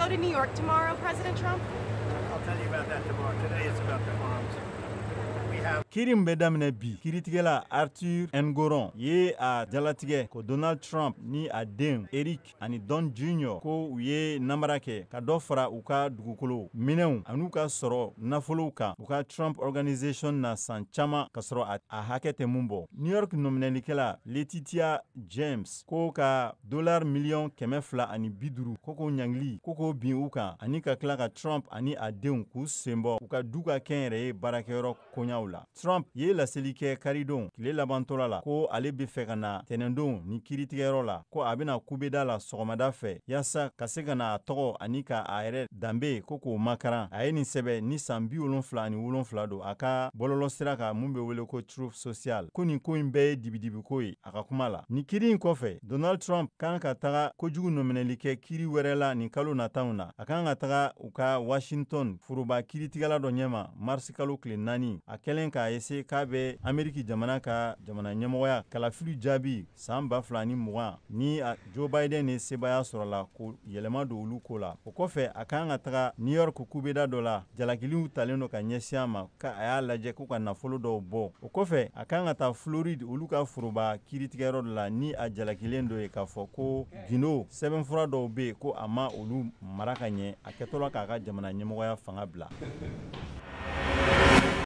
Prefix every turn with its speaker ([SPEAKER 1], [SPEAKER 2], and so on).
[SPEAKER 1] go to New York tomorrow, President Trump?
[SPEAKER 2] I'll tell you about that tomorrow. Today it's about the farms. We have
[SPEAKER 3] Kiri min bɛ daminɛ bi, kiiritigɛla Arthur Engoron ye a jalatigɛ ko Donald Trump ni a den Eric ani Don Jr ko u ye namara kɛ ka dɔ fara u ka dugukolo minɛnw an'u ka sɔrɔ nafolow kan u ka Trump Organization na san caman, ka sɔrɔ a hakɛ tɛ mun bɔ. New York nɔminɛlikɛla Letitia James ko ka dollar miliyɔn 250, ko k'o ɲangili, ko k'o bin u kan, ani ka tila ka Trump ani a denw k'u sen bɔ u ka du ka kɛnyɛrɛye baarakɛyɔrɔ koɲaw la. Trump ye laseli kɛ karidon tile labantɔla la ko ale bɛ fɛ ka na tɛnɛndon ni kiiritigɛyɔrɔ la, ko a bɛna kubeda la sɔgɔmada fɛ yaasa ka se ka na a tɔgɔ ani ka a yɛrɛ danbe ko k'o makaran. A ye nin sɛbɛ ni san 77 don a ka bɔlɔlɔ sira kan mun bɛ wele ko Truth Social, ko nin ko in bɛɛ ye dibidibiko ye a ka kuma la. Nin kiri in kɔfɛ, Donald Trump kan ka taga kojugu nɔminɛli kɛ kiri wɛrɛ la nin kalo nataw na. A kan ka taga u ka Washington foroba kiiritigɛla dɔ ɲɛma marisi kalo tile 4, a kɛlen k'a ese k'a bɛ Ameriki jamana ka jamana ɲɛmɔgɔya kalafili jaabi san 2020 ni Joe Biden ye sebaya sɔrɔ la, ko yɛlɛma don olu ko la. O kɔfɛ, a kan ka taga New York kubeda dɔ la, jalakiliw talen don ka ɲɛsin a ma ka a y'a lajɛ k'u ka nafolo dɔw bɔ. O kɔfɛ, a kan ka taa Floride, olu ka foroba kiiritigɛyɔrɔ dɔ la, ni a jalakilen dɔ ye k'a fɔ ko gindo sɛbɛnfura dɔw bɛ yen, ko a ma olu mara ka ɲɛ a kɛtɔla k'a ka jamana ɲɛmɔgɔya fanga bila.